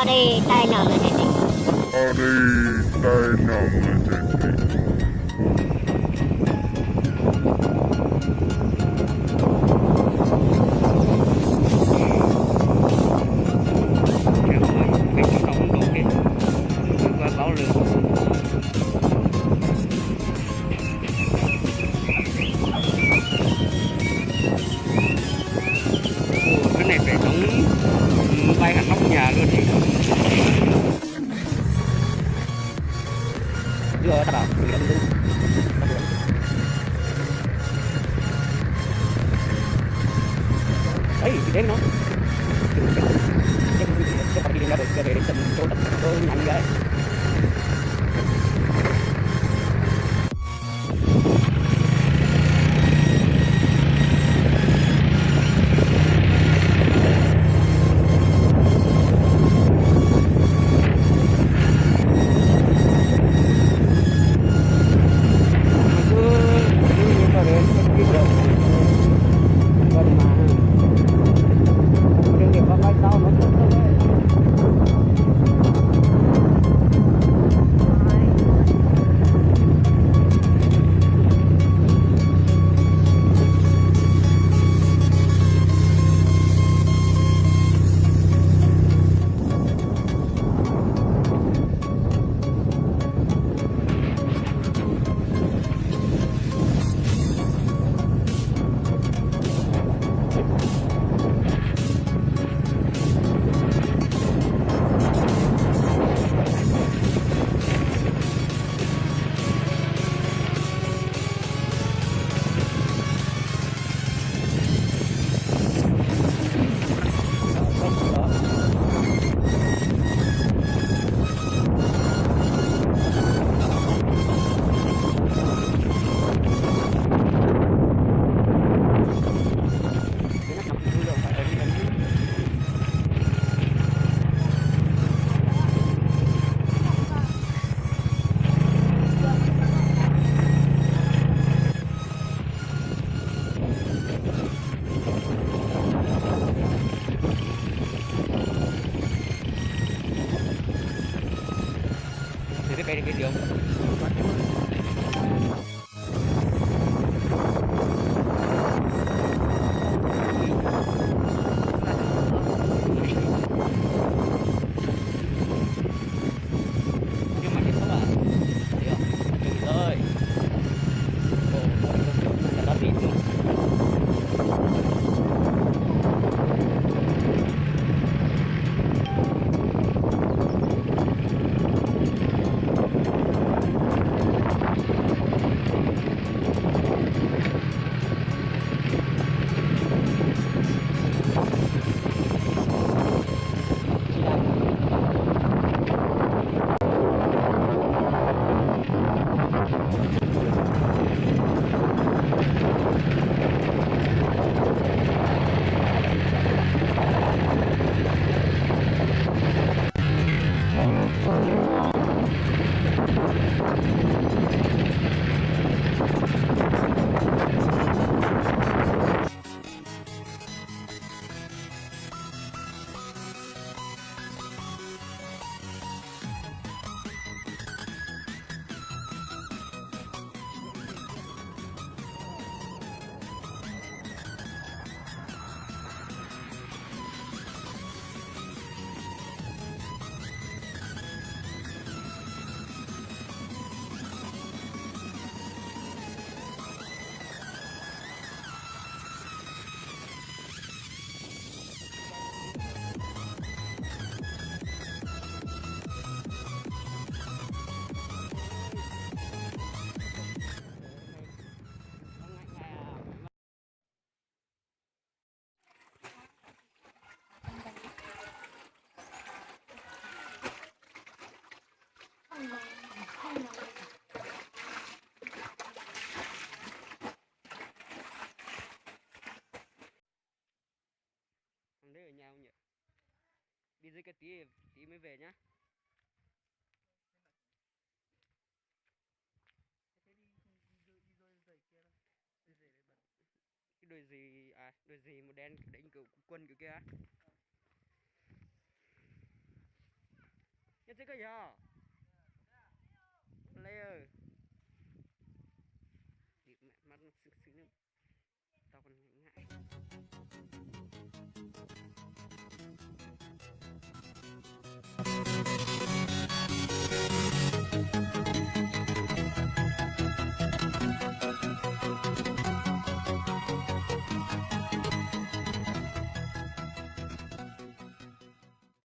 Đi tay nọ mà chạy chạy. Đi tay nọ mà chạy chạy. Peb tau ntau thiab, ib vaj plaub lwm. Ua, lub neej pem zoov, nqaij hab qoob nyag luaj li. Ê, tsis deb no. Ces kuv tus txiv thiab pog thiaj li nyob rau, rau pem rau txog rau nyab li yom. Đi dây cái tí, tí mới về nhá. Cái đôi gì, à, đôi gì màu đen đánh cựu quân kiểu kia. Nyob tsev koj yog? Le,